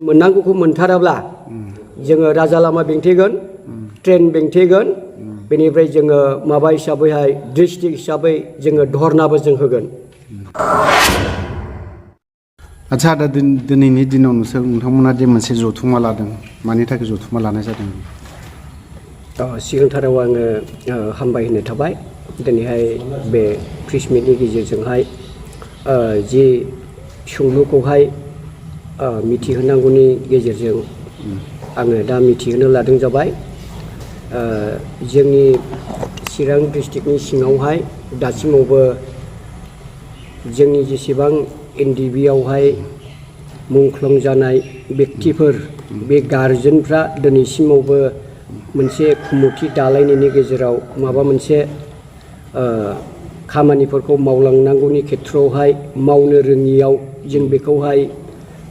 मोननांगौखौ मोनथाराब्ला जोङो राजा लामा बेंथेगोन, ट्रेन बेंथेगोन, बेनिफ्राय जोङो माबा हिसाबैहाय डिस्ट्रिक्ट हिसाबै जोङो धरनाबो जों होगोन। आच्छा दा दिनैनि दिनाव नोंथांमोना दि मोनसे जथुम्मा लादों, मानि थाखाय जथुम्मा लानाय जादों? सिगांथाराव आङो हामबाय होनो थाबाय। दिनैहाय बे प्रेस मिटनि गेजेरजोंहाय जि सोंलुखौहाय मिथिहोनांगौनि गेजेरजों आङो दा मिथिहोनो लादों जाबाय। जोंनि चिरां डिस्ट्रिक्टनि सिङावहाय दासिमावबो जोंनि जेसेबां NDB आवहाय मुंख्लं जानाय बेक्तिफोर, बे गारजेनफ्रा दिनैसिमावबो मोनसे कमिटि दालायनायनि गेजेराव माबा मोनसे खामानिफोरखौ मावलांनांगौनि खेथ्रआवहाय मावनो रोङियाव जों बेखौहाय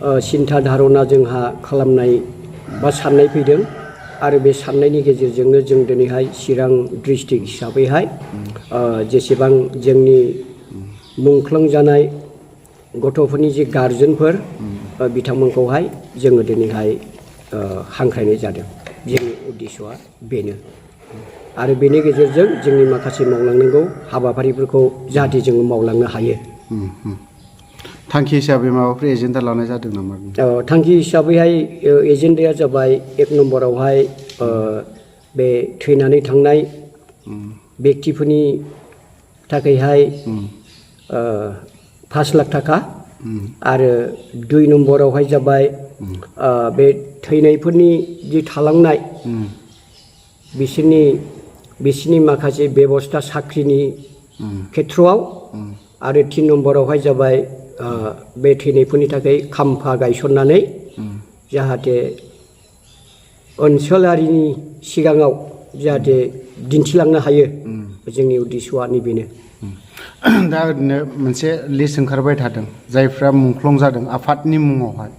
सिन्था धारना जोंहा खालामनाय बा साननाय फैदों। आरो बे साननायनि गेजेरजोंनो जों दिनैहाय चिरां डिस्ट्रिक्ट हिसाबैहाय जेसेबां जोंनि मुंख्लं जानाय गथ'फोरनि जे गारजेनफोर बिथांमोनखौहाय जोङो दिनैहाय हांख्रायनाय जादों। जोंनि उद्देश्यआ बेनो। आरो बेनि गेजेरजों जोंनि माखासे मावलांनांगौ हाबाफारिफोरखौ जाहाथे जोङो मावलांनो हायो। थांखि हिसाबै माबाफोर एजेन्डा लानाय जादों नामा? थांखि हिसाबैहाय एजेन्डाया जाबाय 1 नम्बरावहाय बे थैनानै थांनाय बेक्तिफोरनि थाखायहाय 5 लाख थाखा, आरो 2 नम्बरावहाय जाबाय बे थैनायफोरनि जि थालांनाय बिसोरनि माखासे बेबस्था साख्रिनि खेथ्रआव, आरो 3 नम्बरावहाय जाबाय बे थैनायफोरनि थाखाय खाम्फा गायसननानै जाहाथे ओनसोलारिनि सिगाङाव जाहाथे दिन्थिलांनो हायो। जोंनि उद्देश्यआ बेनो। दा ओरैनो मोनसे लिस्ट ओंखारबाय थादों जायफ्रा मुंख्लं जादों आफादनि मुङावहाय।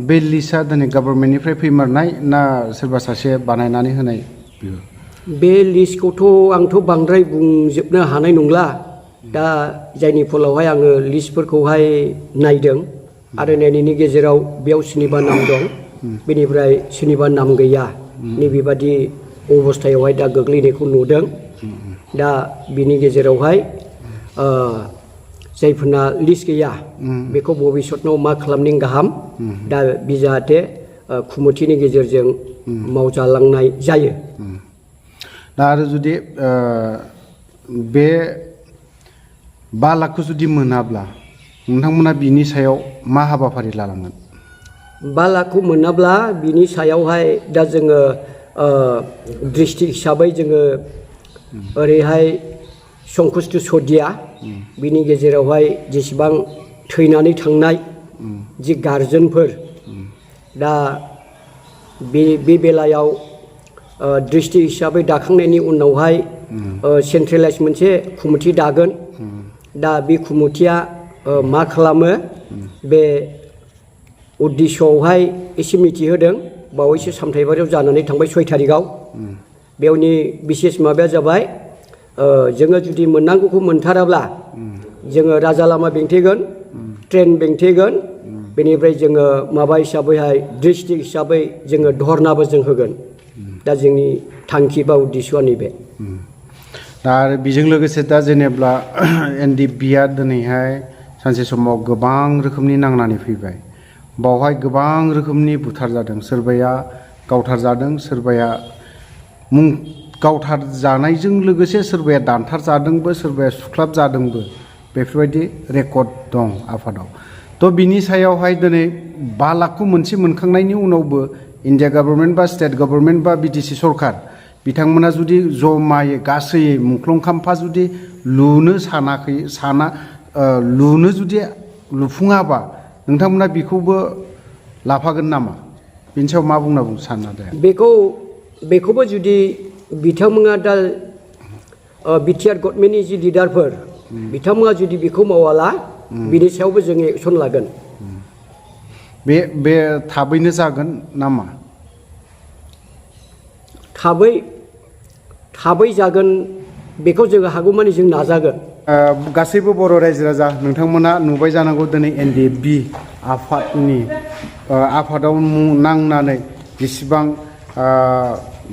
बे लिस्टआ दिनै गभर्नमेन्टनिफ्राय फैमारनाय ना सोरबा सासे बानायनानै होनाय? बे लिस्टखौथ' आंथ' बांद्राय बुंजोबनो हानाय नंला। दा जायनि फलावहाय आङो लिस्टफोरखौहाय नायदों, आरो नायनायनि गेजेराव बेयाव सोरनिबा नाम दं, बेनिफ्राय सोरनिबा नाम गैया, नैबेबादि अबस्थायावहाय दा गोग्लैनायखौ नुदों। दा बिनि गेजेरावहाय जायफोरना लिस्ट गैया बेखौ भबिसतनाव मा खालामनाया गाहाम, दा बे जाहाथे कमिटिनि गेजेरजों मावजालांनाय जायो। दा आरो जुदि बे 5 लाखखौ जुदि मोनाब्ला नोंथांमोना बिनि सायाव मा हाबाफारि लालांगोन? 5 लाखखौ मोनाब्ला बिनि सायावहाय दा जोङो डिस्ट्रिक्ट हिसाबै जोङो ओरैहाय संकुस्थ सदिया बिनि गेजेरावहाय जेसेबां थैनानै थांनाय जि गारजेनफोर, दा बे बेलायाव डिस्ट्रिक्ट हिसाबै दाखांनायनि उनावहाय सेन्ट्रेलाइज मोनसे कमिटि दागोन। दा बे कमिटिया मा खालामो, बे उद्देश्यआवहाय एसे मिथिहोदों। बावैसो सामथाइबारियाव जानानै थांबाय 6 थारिखआव। बेयावनि बिसेस माबाया जाबाय जोङो जुदि मोननांगौखौ मोनथाराब्ला जोङो राजा लामा बेंथेगोन, ट्रेन बेंथेगोन, बेनिफ्राय जोङो माबा हिसाबैहाय डिस्ट्रिक्ट हिसाबै जोङो धरनाबो जों होगोन। दा जोंनि थांखि बा उद्देश्यआ नैबे। दा आरो बेजों लोगोसे दा जेनेब्ला NDBआ दिनैहाय सानसे समाव गोबां रोखोमनि नांनानै फैबाय। बावहाय गोबां रोखोमनि बुथार जादों, सोरबाया गावथार जादों, सोरबाया गावथार जानायजों लोगोसे सोरबाया दानथार जादोंबो, सोरबाया सुख्लाब जादोंबो। बेफोरबायदि रेकर्ड दं आफादाव। थ' बिनि सायावहाय दिनै 5 लाखखौ मोनसे मोनखांनायनि उनावबो इन्डिया गभर्नमेन्ट बा स्टेट गभर्नमेन्ट बा BTC सरकार बिथांमोना जुदि जमायै गासैयै मुंख्लं खाम्फा जुदि लुनो जुदि लुफुङाबा नोंथांमोना बेखौबो लाफागोन नामा? बेनि सायाव मा बुंना सानना दे? बेखौबो जुदि बिथांमोना दा BTR गभर्नमेन्टनि जि लिडारफोर बिथांमोना जुदि बेखौ मावाला बिनि सायावबो जों एक्सन लागोन। बे थाबैनो जागोन नामा? थाबै जागोन बेखौ जोङो हागौमानि जों नाजागोन। गासैबो बर' रायजो राजा नोंथांमोना नुबाय जानांगौ दिनै NDFB आफादनि आफादाव नांनानै जेसेबां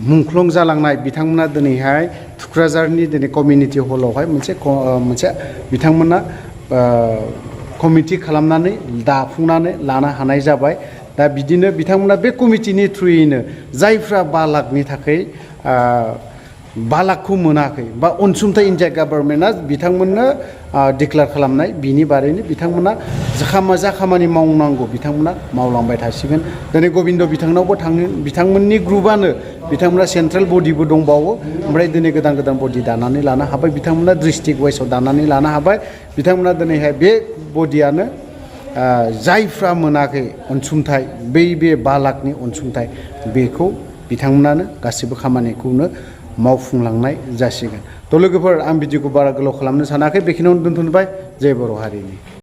मुंख्लं जालांनाय बिथांमोना दिनैहाय थुक्राझारनि दिनै कमिउनिटि हलावहाय मोनसे बिथांमोना कमिटि खालामनानै दाफुंनानै लानो हानाय जाबाय। दा बिदिनो बिथांमोना बे कमिटिनि थ्रुयैनो जायफ्रा 5 लाखनि थाखाय 5 लाखखौ मोनाखै बा अनसुंथाइ इन्डिया गभर्नमेन्टआ बिथांमोननो डिक्लेयार खालामनाय बिनि बारैनो बिथांमोना जा खामानि मावनांगौ बिथांमोना मावलांबाय थासिगोन। दिनै गबिन्द बिथांनावबो थाङो, बिथांमोननि ग्रुपआनो बिथांमोना सेन्ट्रेल बडिबो दंबावो, ओमफ्राय दिनै गोदान बडि दानानै लानो हाबाय, बिथांमोना डिस्ट्रिक्ट वाइसआव दानानै लानो हाबाय। बिथांमोना दिनैहाय बे बडियानो जायफ्रा मोनाखै अनसुंथाइ बे 5 लाखनि अनसुंथाइ बेखौ बिथांमोनानो गासिबो खामानिखौनो मावफुंलांनाय जासिगोन। थ' लोगोफोर आं बिदिखौ बारा गोलाव खालामनो सानाखै, बेखिनियावनो दोनथ'बाय। जय बर' हारिनि।